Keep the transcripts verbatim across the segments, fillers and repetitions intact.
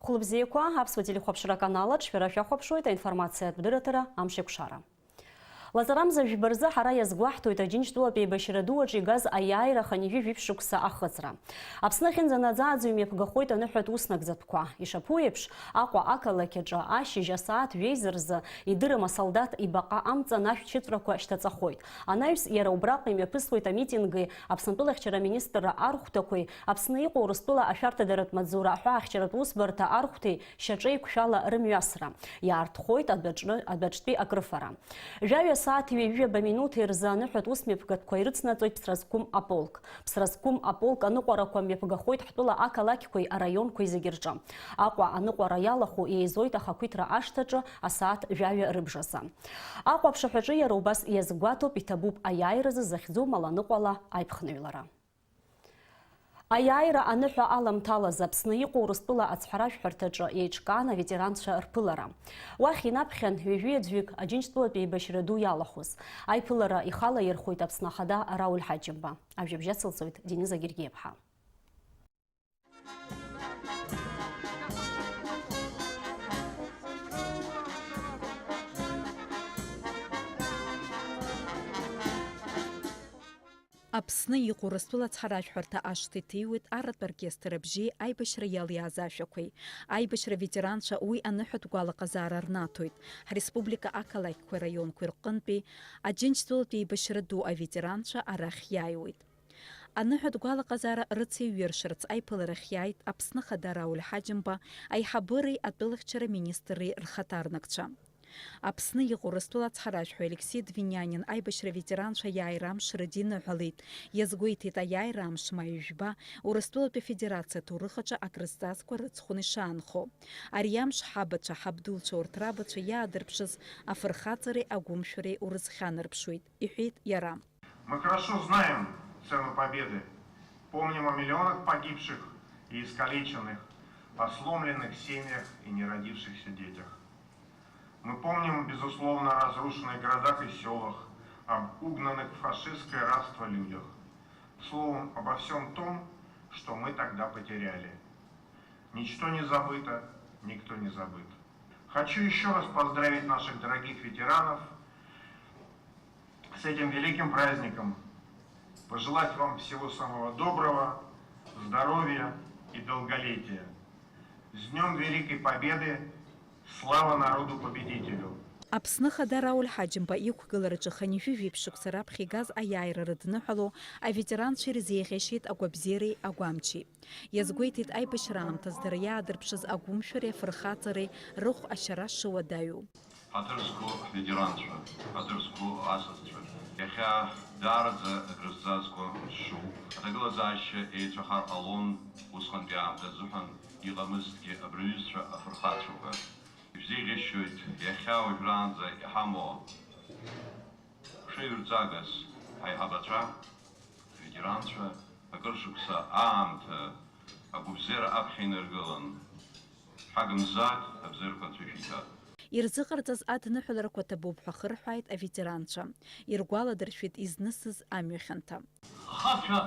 Хәылбзиақәа, Аԥсуа телехәаԥшра аканал аҿы шәара шәахәаԥшуеит аинформациатә дырраҭара Амшеикәшара. Лаҵарамза жәба рзы ҳара иазгәаҳҭоит Аџьынџьтәылатә еибашьра ду аҿы игаз аиааира хынҩажәи жәиԥшь шықәса ахыҵра. Аԥсны ахьынӡанаӡааӡо имҩаԥгахоит аныҳәатә уснагӡатәқәа. Ишаԥу еиԥш, Аҟәа ақалақь аҿы ашьыжь асааҭ жәеиза рзы идырым асолдаҭ ибаҟа амҵан ашәҭшьыҵәрақәа шьҭаҵахоит. Анаҩс иара убраҟа имҩаԥысуеит амитинги Аԥсны атәылахьчара аминистрра архәҭақәеи Аԥсны иҟоу Урыстәыла ашәарҭадаратә маҵзура аҳәаахьчаратә усбарҭа архәҭеи шьаҿеиқәшәала рымҩасра. Иаартхоит адәаҿы-, адәаҿтәи акрыфара. Жәаҩа сааҭи ҩажәи жәаба минуҭи рзы аныҳәатә усмҩаԥгатәқәа ирыцнаҵоит Ԥсра зқәым аполк. Ԥсра зқәым аполк аныҟәарақәа мҩаԥгахоит ҳтәыла ақалақьқәеи араионқәеи зегьы рҿы. Аҟәа аныҟәара иалахәу еизоит ахақәиҭра ашҭаҿы асааҭ жәаҩа рыбжазы. Аҟәа аԥшаҳәаҿы иара убас иазгәаҭоуп, иҭабуп аиааиразы захьӡу Маланыҟәала аиԥхныҩлара. Аиааира аныҳәа аламҭалаз Аԥсны иҟоу Урыстәыла ацҳаражәҳәарҭаҿы еиҿкаан аветеранцәа рԥылара. Уахь инаԥхьан ҩажәи аӡәҩык Аџьынџьтәылатә еибашьра ду иалахәыз. Аиԥылара ихалаирхәеит Аԥсны Ахада Рауль Ҳаџьымба. Ажәабжь ацылҵоит Дениза Гергиаԥҳа. Аԥсны иҟоу Урыстәыла ацҳаражәҳәарҭа ашҭа иҭыҩуеит арратә оркестр абжьи аибашьра иалиааз ашәақәеи. Аибашьра аветеранцәа уи аныҳәатә гәалаҟазаара рнаҭоит. Ҳреспублика ақалақьқәеи раионқәеи рҟынтәи Аџьынџьтәылатәи еибашьра ду аветеранцәа арахь иааиуеит. Аныҳәатә гәалаҟазаара рыцеиҩыршарц аиԥыларахь иааит Аԥсны Ахада Рауль Ҳаџьымба, аиҳабыреи атәылахьчара министри рхаҭарнакцәа. Аԥсны иҟоу Урыстәыла ацҳаражәҳәаҩ Алексеи Двинянин аибашьра аветеранцәа аиааира амш рыдиныҳәалеит, иазгәеиҭеит аиааира амш маи жәба Урыстәылатәи Афедерациа аҭоурых аҿы акрызҵазкуа рыцхәны ишаанхо. Ари амш ҳабацәа, ҳабдуцәа урҭ рабацәа иаадырԥшыз афырхаҵареи агәымшәареи урызхьанарԥшуеит, иҳәеит иара. Мы хорошо знаем цену победы, помним о миллионах погибших и искалеченных, о сломленных семьях и неродившихся детях. Мы помним, безусловно, о разрушенных городах и селах, об угнанных в фашистское рабство людях. Словом, обо всём том, что мы тогда потеряли. Ничто не забыто, никто не забыт. Хочу ещё раз поздравить наших дорогих ветеранов с этим великим праздником, пожелать вам всего самого доброго, здоровья и долголетия. С Днём Великой Победы! Слава народу-победителю! Аԥсны Ахада Рауль Ҳаџьымба иқәгылараҿы хынҩажәи жәиԥшь шықәса раԥхьа игаз аиааира рыдныҳәало аветеранцәа ирзеиӷьашьеит агәабзиареи агәамчи. Иазгәеиҭеит аибашьра аамҭазы дара иаадырԥшыз агәымшәареи афырхаҵареи рыхә ашьара шыуадаҩу. Ҳаҭыр зқәу ҳветеранцәа, ҳаҭыр зқәу асасцәа, иахьа даараӡа акрызҵазкуа шоуп. Аҭагылазаашьа еицәахар ҟалон усҟантәи аамҭа азыҳәан, иҟамызҭгьы абри аҩызцәа афырхацәақәа. Ишәзеиӷьасшьоит иахьа уажәраанӡа иҳамоу ҽеиҩырҵагас ҳаиҳабацәа, ветеранцәа, акыр шықәса аамҭа агәыбзиара аԥхьа инаргылан, ҳагымзааит, абзиарақәа Анцәа ишәиҭап. Ирзыҟарҵаз адныҳәаларақәа ҭабуп ҳәа хырҳәааит аветеранцәа. Иргәаладыршәеит изнысыз амҩахьанҭа. Ахацәа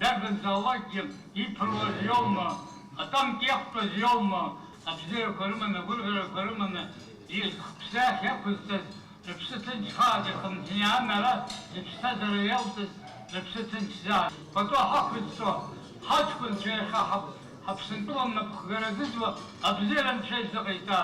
дагызаалакгьы иԥыруаз иоума, атанк иақәтәаз иоума, абзиарақәа рыманы, агәырӷьарақәа рыманы, ихԥсаахь иақәызҵаз, рыԥсы ҭынч хаак ихымҭиаан ара, зыԥсҭазаара иалҵыз, рыԥсы ҭынчзаап. Пату ҳақәызҵо ҳаҷкәынцәа иахьа ҳаԥ-, ҳаԥсынтәыла напхгара зыӡуа абзиара Анцәа изыҟаиҵа.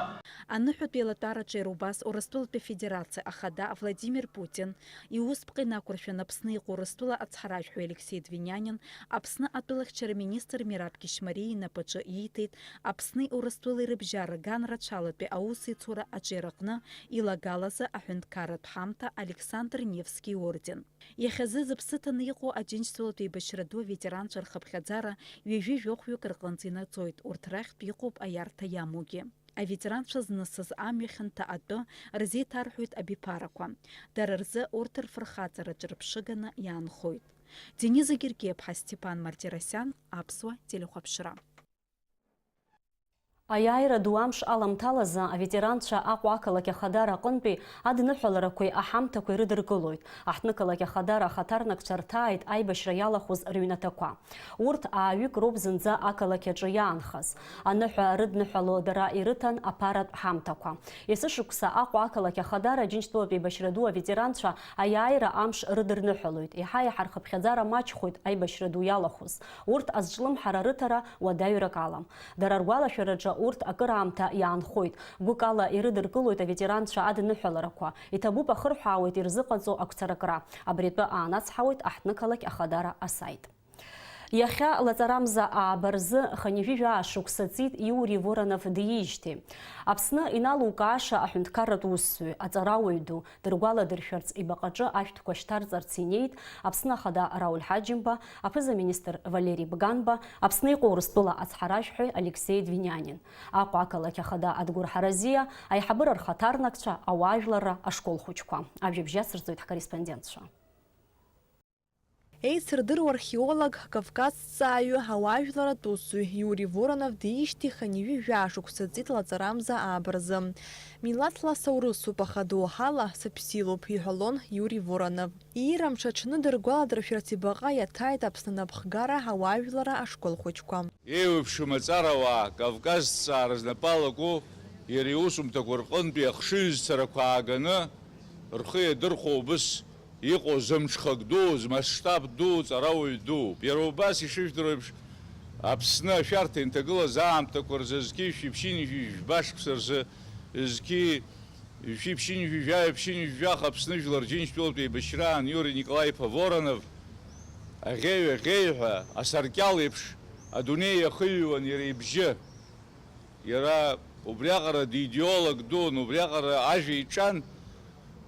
Аныҳәатә еилатәараҿы иара убас Урыстәылатәи Афедерациа Ахада Владимир Путин, иусԥҟа инақәыршәан Аԥсны иҟоу Урыстәыла ацҳаражәҳәаҩ Алексеи Двинянин, Аԥсны атәылахьчара министр Мераб Кьышьмариа инапаҿы ииҭеит Аԥсни Урыстәылеи рыбжьара ганрацәалатәи аусеицура аҿиараҟны илагалазы аҳәынҭқарратә ҳамҭа Александр Невски иорден. Иахьазы зыԥсы ҭаны иҟоу Аџьынџьтәылатә еибашьра ду аветеранцәа рхыԥхьаӡара ҩажәи жәохәҩык рҟынӡа инаӡоит, урҭ рахьтә иҟоуп аиарҭа иамоугьы. Аветеранцәа знысыз амҩа хьанҭа атәы рзеиҭарҳәоит абиԥарақәа. Дара рзы урҭ рфырхаҵараҿы рыԥшыганы иаанхоит. Дениза Гергиаԥҳа, Степан Мартиросиан, Аԥсуа телехәаԥшра. Аиааира ду амш аламҭалазы аветеранцәа Аҟәа ақалақь Ахадара аҟынтәи адныҳәаларақәеи аҳамҭақәеи рыдыркылоит. Аҳҭнықалақь Ахадара ахаҭарнакцәа рҭааит аибашьра иалахәыз рыҩнаҭақәа. Урҭ ааҩык роуп зынӡа ақалақь аҿы иаанхаз. Аныҳәа рыдныҳәало дара ирыҭан аԥаратә ҳамҭақәа. Есышықәса Аҟәа ақалақь Ахадара Џьынџьтәылатә еибашьра ду аветеранцәа аиааира амш рыдырныҳәалоит. Еиҳа-еиҳа рхыԥхьаӡара маҷхоит аибашьра ду иалахәыз. Урҭ азҿлымҳара рыҭара уадаҩрак алам. Дара ргәалашәараҿы урҭ акыраамҭа иаанхоит. Гәыкала ирыдыркылоит аветеранцәа адныҳәаларақәа. Иҭабуп, ахырҳәаауеит ирзыҟаҵо агәцаракра. Абри атәы аанацҳауеит аҳҭнықалақь Ахадара асаит. Иахьа лаҵарамза ааба рзы хынҩажәи жәаа шықәса ҵит Иури Воронов диижьҭеи. Аԥсны иналукааша аҳәынҭқарратә усзуҩ, аҵарауаҩ ду, дыргәаладыршәарц ибаҟаҿы ашәҭқәа шьҭарҵарц инеит Аԥсны Ахада Рауль Ҳаџьымба, аԥыза-министр Валери Бганба, Аԥсны иҟоу Урыстәыла ацҳаражәҳәаҩ Алексеи Двинянин, Аҟәа ақалақь Ахада Адгәыр Ҳаразиа, аиҳабыра рхаҭарнакцәа, ауаажәларра ашкол хәыҷқәа. Ажәабжь иацырҵоит ҳкорреспондентцәа. Еицырдыруа археолог, Кавказ ҭҵааҩы, ауаажәларратә усзуҩ Иури Воронов диижьҭеи хынҩажәи жәаа шықәса ҵит лаҵарамза ааба рзы. Милаҭла саурысуп, аха доуҳала сыԥсилоуп, иҳәалон Иури Воронов. Иира мҽаҽны дыргәаладыршәарц ибаҟа иаҭааит Аԥсны анапхгара ауаажәларра ашкол хәыҷқәа. Еиуеиԥшым аҵарауаа, Кавказ ҭҵаара знапы алаку, иара иусумҭақәа рҟынтәи ахшыҩзцарақәа ааганы рхы иадырхәо убыс иҟоу зымҽхак ду, змасштаб ду, ҵарауаҩ дууп. Иара убас, ишыжәдыруа еиԥш, Аԥсны ашәарҭа инҭагылаз аамҭақәа рзы зқьи жәшәи ԥшьынҩажәи жәба шықәса рзы, зқьи жәшәи ԥшьынҩажәи жәаҩа ԥшьынҩажәи жәаха Аԥсны Жәлар Џьынџьтәылатә еибашьраан Иури Николаи-иԥа Воронов аӷьеҩ-аӷьеҩҳәа асаркьал еиԥш адунеи иахыҩуан иара ибжьы. Иара убриаҟара дидеолог дуун, убриаҟара ажәа иҿан.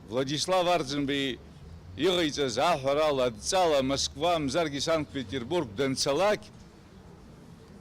Владислав Арӡынба иҟаиҵаз аҳәарала, адҵала Москва, мзаргьы Санкт-Петербург данцалак,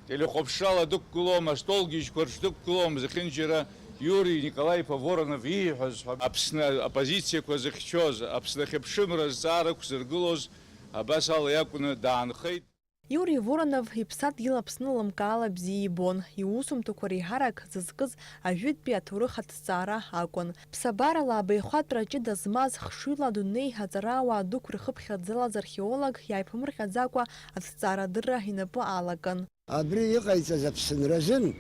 телехәаԥшрала дықәгылома, астолгьежьқәа рҿы дықәгылома, зехьынџьара Иури Николаи-иԥа Воронов ииҳәаз ҳәа, Аԥсны апозициақәа зыхьчоз, Аԥсны ахьыԥшымра азҵаара ықәзыргылоз, абас ала иакәны даанхеит. Иури Воронов иԥсадгьыл Аԥсны лымкаала бзиа ибон, иусумҭақәа реиҳарак зызкыз ажәытәтәи аҭоурых аҭҵаара акәын. Ԥсабарала абаҩхатәра ҷыда змаз, хшыҩла адунеи аҵарауаа дуқәа рхыԥхьаӡалаз археолог иааиԥмырҟьаӡакәа аҭҵаарадырра инапы алакын. Абри иҟаиҵаз Аԥсынра азын,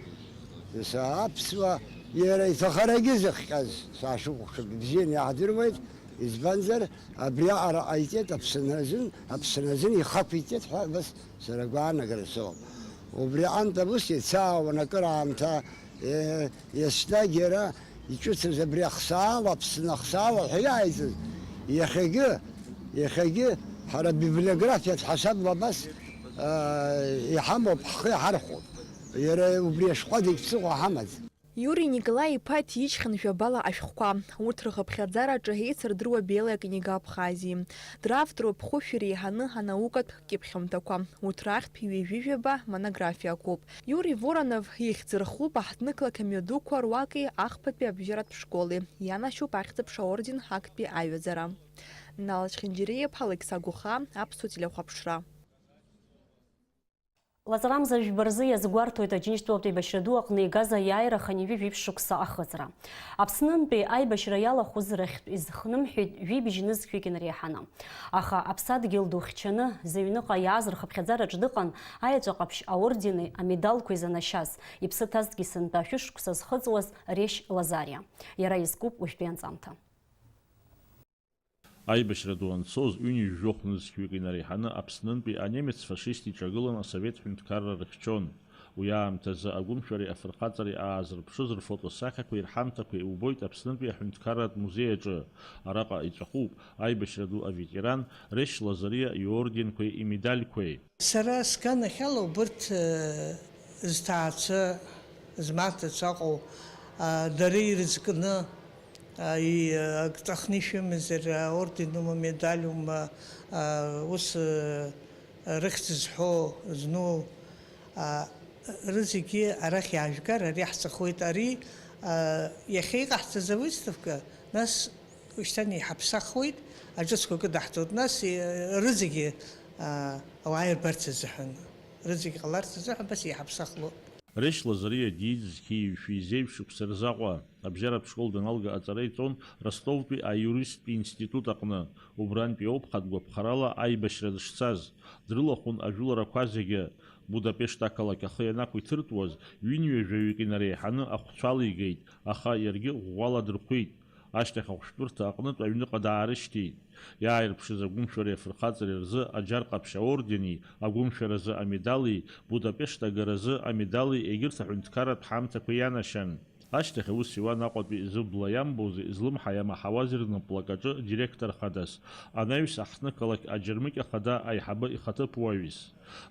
са аԥсуа, иара иҭахарагьы зыхҟьаз саашәыхәаԥшып, ибзианы иаҳдыруеит, избанзар, абриаҟара ҟаиҵеит Аԥсынра азын, Аԥсынра азын ихақәиҭтәит ҳәа, абас сара агәаанагара соуп. Убри аҟынтә аус иацаауан акыраамҭа, е, еснагь иара иҿыцыз абри ахсаала, Аԥсны ахсаала ҳәа иааиҵаз, иахьагьы, иахьагьы ҳара библиографиатә ҳасабла абас, аа, иҳамоуп, ҳхы иаҳархәоуп. Иара убри ашәҟәы адагь ԥсыхәа ҳамаӡам. Иури Николаи-иԥа иҭижьхьан жәабала ашәҟәқәа. Урҭ рхыԥхьаӡараҿы еицырдыруа Белая книга Абхазии. Дравторуп хәышә иреиҳаны анаукатә кьыԥхьымҭақәа. Урҭ рахьтә ҩажәи жәаба монографиақәоуп. Иури Воронов ихьӡ рхуп аҳҭнықалақь амҩадуқәа руаки ахԥатәи абжьаратә школи, ианашьоуп Ахьӡ-аԥша аорден актәи аҩаӡара. Нал Чхинџьириа-иԥа, Алықьса Гәыхаа, Аԥсуа телехәаԥшра. Лаҵарамза жәба рзы иазгәарҭоит Аџьынџьтәылатә еибашьра ду аҟны игаз аиааира хынҩажәи жәиԥшь шықәса ахыҵра. Аԥснынтәи аибашьра иалахәыз рахьтә изхнымҳәит жәибжь нызқьҩык инареиҳаны. Аха аԥсадгьыл ду хьчаны, зыҩныҟа иааз рхыԥхьаӡараҿ дыҟан аеҵәа ҟаԥшь аордени амедалқәеи занашьаз, иԥсы ҭазҭгьы сынтәа шәышықәса зхыҵуаз Решь Лазариа. Иара изкуп уажәтәи анҵамҭа. Аибашьра ду анцоз, ҩынҩажәи жәохә нызқьҩык инареиҳаны Аԥснынтәи анемец фашист иҿагылан асовет ҳәынҭқарра рыхьчон. Уи аамҭазы агәымшәареи афырхаҵареи аазырԥшыз рфотосахьақәеи рҳамҭақәеи убоит Аԥснынтәи аҳәынҭқарратә музеи аҿы. Араҟа иҵәахуп аибашьра ду аветеран Реш Лазариа иорденқәеи имедальқәеи. Сара сганахьала убырҭ, э, зҭаацәа, змаҭацәа ыҟоу, а, дара ирызкны, а, и-, ак ҵәахны ишәымазар, аорденума, медалиума, а, ус, э, рыхьӡ зҳәо, зну, а, рызегьы арахь иаажәгар, ари ҳҵәахуеит. Ари, а, иахьа иҟаҳҵаз авыставка, нас Ушьҭан иҳаԥсахуеит, аҿыцқәа кыдаҳҵоит, нас, э, рызегьы, а, ауаа ирбарц азыҳәан, рызегьы ҟаларц азыҳәан, абас иҳаԥсахлоит. Реш Лазариа диит зқьи ҩышәи зеижә шықәса рзы Аҟәа абжьаратә школ даналга аҵара иҵон Ростовтәи аиуристтә институт аҟны. Убрантәи ауп хатә гәаԥхарала аибашьра дышцаз. Дрылахәын ажәыларақәа зегьы. Будапешт ақалақь ахы ианақәиҭыртәуаз, ҩынҩажәаҩык инареиҳаны ахәцәа алигеит, аха иаргьы ӷәӷәала дырхәит. Ашьҭахь ахәшәтәырҭа аҟнытә аҩныҟа даарышьҭит. Иааирԥшыз агәымшәареи афырхаҵареи рзы Аџьар Ҟаԥшь аордени, агәымшәаразы амедали, Будапешт агаразы амедали, егьырҭ аҳәынҭқарратә ҳамҭақәа ианашьан. Ашьҭахь аус иуан Аҟәатәи зыбла иамбози, злымҳа иамаҳауази рныплакаҿы директор хадас, анаҩс аҳҭнықалақь аџьармыкьа хада аиҳабы ихаҭыԥуаҩыс.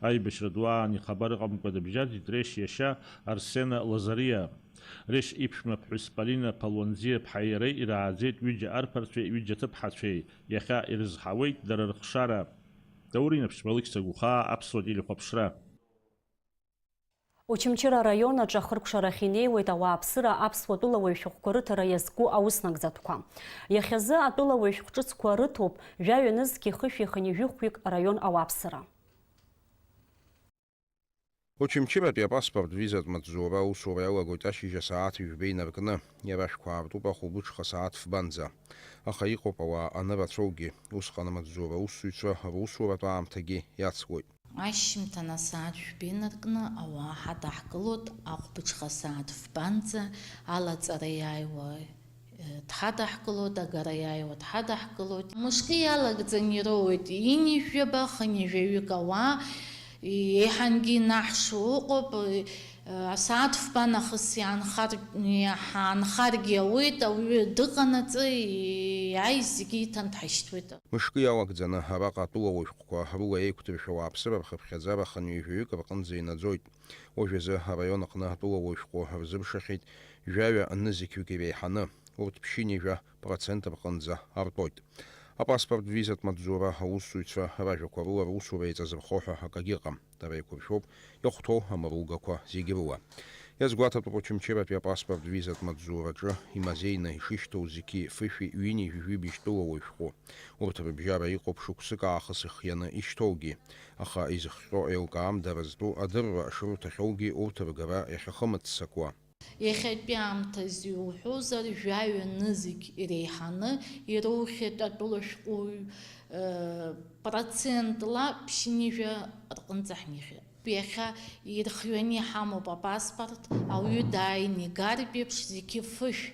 Аибашьра ду аан ихабар ыҟамкәа дыбжьаӡит Реш иашьа Арсена Лазариа. Реш иԥшәма ԥҳәыс Полина Ԥалуанӡиаԥҳа иареи ирааӡеит ҩыџьа арԥарцәеи ҩыџьа ҭыԥҳацәеи, иахьа ирызҳауеит дара рыхшара. Даур Инаԥшьба, Алықьса Гәхаа, Аԥсуа телехәаԥшра. Очамчыра араион аҿы ахыркәшарахь инеиуеит ауааԥсыра аԥсуа тәылауаҩ шәҟәқәа рыҭара иазку ауснагӡатәқәа. Иахьазы атәылауаҩ шәҟә ҿыцқәа рыҭоуп жәаҩа нызқьи хышәи хынҩажәи хәҩык араион ауааԥсыра. Очамчыратәи апаспорт визатә маҵзура аусура иалагоит ашьыжь асааҭ ҩажәба инаркны. Иара ашәқәа аартуп ахәылбыҽха асааҭ фбанӡа. Аха иҟоуп ауаа анырацәоугьы. Усҟан амаҵзура аусзуҩцәа русуратә аамҭагьы иацлоит. Ашьжьымҭан асааҭ жәба инаркны ауаа ҳадаҳкылоит, ахәылбыҽха асааҭ фбанӡа алаҵара иааиуа, э, дҳадаҳкылоит, агара иааиуа дҳадаҳкылоит. Мышкы иалагӡаны ироуеит ҩынҩажәаба, хынҩажәаҩык ауаа, еиҳангьы инаҳшо ыҟоуп, э, асааҭ фба нахыс иаанхар-, иаҳаанхаргьы ауеит, ауаҩы дыҟанаҵы, иааиз зегьы иҭан дҳашьҭуеит. Мышкы иалагӡаны араҟа атәылауаҩ шәҟәқәа рыла еиқәдыршәауа ауааԥсыра рхыԥхьаӡара хынҩажәаҩык рҟынӡа инаӡоит. Уажәазы араион аҟны атәылауаҩ шәҟәы рзыԥшахьеит жәаҩа нызқьҩык иреиҳаны, урҭ ԥшьынҩажәа процент рҟынӡа артәоит. Апаспорт визатә маҵзура аусзуҩцәа ражәақәа рыла русура еиҵазырхо ҳәа акагьы ыҟам. Дара еиқәыршәоуп иахәҭоу амаругақәа зегьы рыла. Иазгәаҭатәуп Очамчыратәи апаспорт визатә маҵзураҿы имазеины ишышьҭоу зқьи фышәи ҩынҩажәи жәибжь тәылауаҩ шәҟәы. Урҭ рыбжьара иҟоуп шықәсык аахыс ихианы ишьҭоугьы. Аха изыхҟьо еилкаам дара зтәу адырра шырҭахьоугьы урҭ ргара иахьахымыццакуа. Иахьатәи аамҭазы иуҳәозар, жәаҩа нызқь иреиҳаны ироухьеит атәыла шәҟәыҩҩы, э, процентла ԥшьынҩажәа рҟынӡа ҳнеихьеит. Иахьа ирхианы иҳамоуп апаспорт, ауаҩы дааины игартә еиԥш зқьи фышә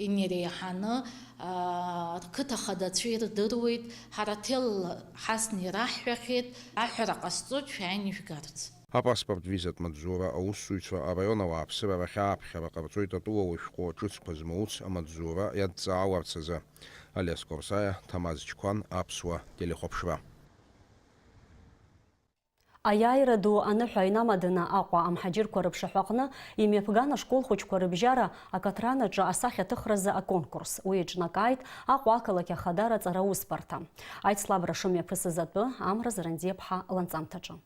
инареиҳаны, аа, рқыҭа хадацәа ирдыруеит, ҳара ҭелла ҳасны ираҳҳәахьеит, аҳәара ҟасҵоит шәааины ижәгарц. Апаспорт визатә маҵзура аусзуҩцәа араион ауааԥсыра рахь ааԥхьара ҟарҵоит атәылауаҩ шәҟәы ҿыцқәа змоуц амаҵзура иадҵаауарц азы. Алиас Корсаиа, Ҭамаз Чқәан, Аԥсуа телехәаԥшра. Аиааира ду аныҳәа инамаданы Аҟәа амҳаџьырқәа рыԥшаҳәаҟны имҩаԥган ашкол хәыҷқәа рыбжьара акаҭран аҿы асахьаҭыхразы аконкурс. Уи иҿнакааит Аҟәа ақалақь ахадара аҵара усбарҭа. Аицлабра шымҩаԥысыз атәы Амра Зарандиаԥҳа ланҵамҭаҿы.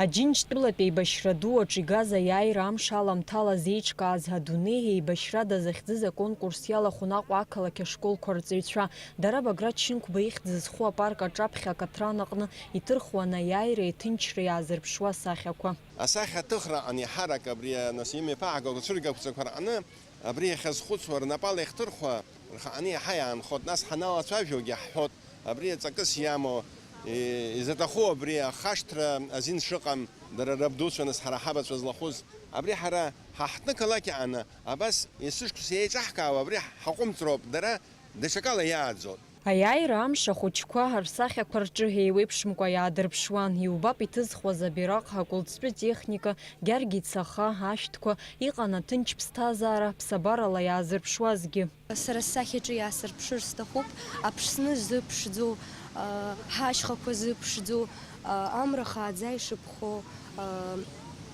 Аџьынџьтәылатә еибашьра ду аҿы игаз аиааира амш аламҭалаз еиҿкааз адунеи еибашьрада захьӡыз аконкурс иалахәын Аҟәа ақалақь ашколқәа рҵаҩцәа. Дара Баграт Шьынқәба ихьӡ зху апарк аҿаԥхьа акаҭран аҟны иҭырхуан аиааиреи аҭынчреи иаазырԥшуа асахьақәа. Асахьаҭыхраҟны еиҳарак абри, нас, имҩаԥаагақәа цәыргақәҵақәа рҟны абри иахьазхәыцуа рнапала иахьҭырхуа рхааны иаҳа иаанхоит, нас ҳаналацәажәогьы ҳҳәоит, абри аҵакыс иамоу, и-, изаҭаху абри ахашҭра азин шыҟам, дара рабдуцәа, нас, ҳара ҳабацәа злахәыз, абри ҳара ҳаҳҭнықалақь аҟны абас есышықәса еиҿаҳкаауа абри ҳаҟәымҵроуп, дара даҽакала иааӡоит. Аиааира амш ахәыҷқәа рсахьақәа рҿы еиуеиԥшымкәа иаадырԥшуан, иубап иҭызхуаз абираҟ, акәылӡтәы техника, гьаргь ицаха, ашәҭқәа, иҟан аҭынч ԥсҭазаара, ԥсабарала иаазырԥшуазгьы. Сара сахьаҿы иаасырԥшыр сҭахуп, Аԥсны зыԥшӡоу, а, ҳашьхақәа зыԥшӡоу, а, амра хааӡа ишыԥхоу, а,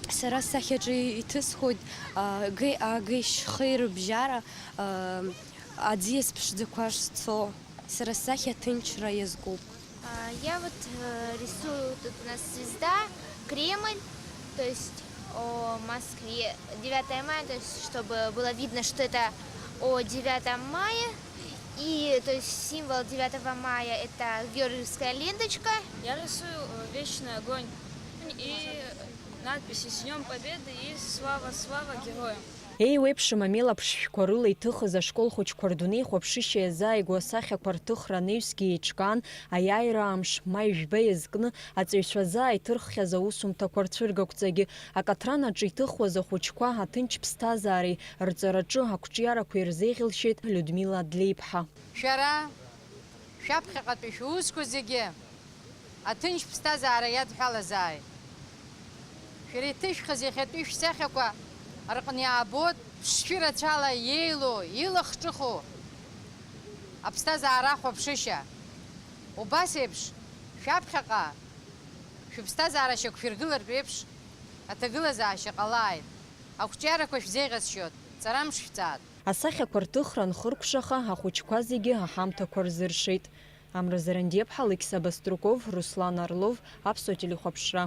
сара сахьаҿы иҭысхуеит, а, геи, а, геи шьхеи рыбжьара, а, аӡиас ԥшӡақәа шцо. Сара сахь аҭынчра иазкуп. А, я вот, э, рисую, тут у нас звезда, Кремль, то есть о Москве, девятое мая, то есть чтобы было видно, что это о девятом мае, и, то есть символ девятого мая — это георгиевская ленточка. Я рисую, э, вечный огонь и Надписи «С днём Победы» и «Слава, слава героям». Еиуеиԥшым амилаԥшшәқәа рыла иҭыхыз ашкол хәыҷқәа рдунеихәаԥшышьа иазааигәоу асахьақәа рҭыхра анаҩсгьы еиҿкаан, аиааира амш, маи жәба иазкны, аҵаҩцәа заа иҭырххьаз аусумҭақәа рцәыргақәҵагьы, акаҭран аҿы иҭыхуаз ахәыҷқәа аҭынч ԥсҭазаареи рҵараҿы ақәҿиарақәеи рзеиӷьалшьеит Людмила Адлеиԥҳа. Шәара, шәаԥхьаҟатәи шәусқәа зегьы аҭынч ԥсҭазаара иадҳәалазааит. Шәара иҭышәхыз иахьатәи шәсахьақәа рҟны иаабоит ԥшшәы рацәала иеилоу, илахҿыху аԥсҭазаара ахәаԥшышьа. Убас еиԥш, шәаԥхьаҟа шәыԥсҭазаара шьақәшәыргылартә еиԥш аҭагылазаашьа ҟалааит. Ақәҿиарақәа шәзеиӷьасшьоит, ҵарамш шәҵааит. Асахьақәа рҭыхра анхыркәшаха, ахәыҷқәа зегьы аҳамҭақәа рзыршеит. Амра Зарандиаԥҳа, Алықьса Баструков, Руслан Орлов, Аԥсуа телехәаԥшра.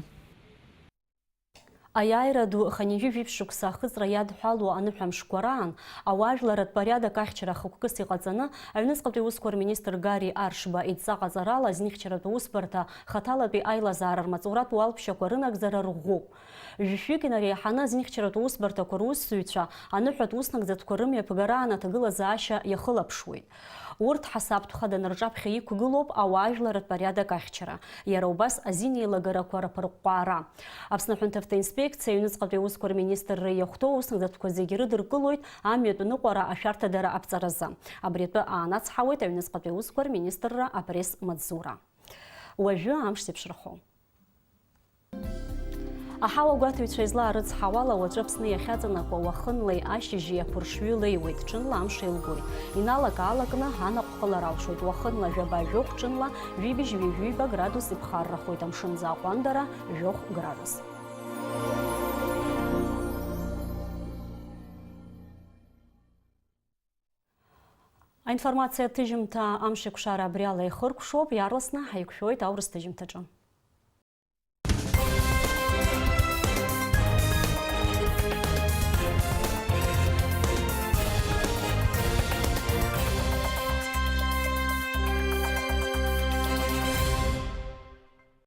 Аиааира ду хынҩажәи жәиԥшь шықәса ахыҵра иадҳәалоу аныҳәамшқәа раан, ауаажәларратә порядок ахьчара хықәкыс иҟаҵаны, аҩныҵҟатәи усқәа рминистр Гари Аршба идҵа ҟаҵарала азинхьчаратә усбарҭа хаҭалатәи аилазаара рмаҵуратә уалԥшьақәа рынагӡара рӷәӷәоуп. Жәшәҩык инареиҳаны азинхьчаратә усбарҭақәа русзуҩцәа аныҳәатә уснагӡатәқәа рымҩаԥгараан аҭагылазаашьа иахылаԥшуеит. Урҭ ҳасабтә хаданы рҿаԥхьа иқәгылоуп ауаажәларратә порядок ахьчара, иара убас азинеилагарақәа раԥырҟәҟәаара. Аԥсны аҳәынҭавтоинспекциа аҩныҵҟатәи аусқәа рминистрра иахәҭоу ауснаӡатәқәа зегьы рыдыркылоит амҩатә ныҟәара ашәарҭадара аԥҵаразы. Абри атәы аанацҳауеит аҩныҵҟатәи аусқәа рминистрра апресс-маҵзура. Уажәы амш зеиԥшрахо. Аҳауагәаҭаҩцәа излаарыцҳауала, уаҵәы Аԥсны иахьаҵанакуа уахынлеи ашьыжьи аԥыршҩы леиуеит, ҽынла амш еилгоит. Иналак-аалакны анаҟә хылар алшоит, уахынла жәаба-жәохә, ҽынла жәибжь-ҩажәиба градус иԥхаррахоит, амшынӡы аҟәандара жәохә градус. Аинформациа аҭыжьымҭа амшеикәшара абри ала ихыркәшоуп, иаарласны ҳаиқәшәоит аурыс ҭыжьымҭаҿы.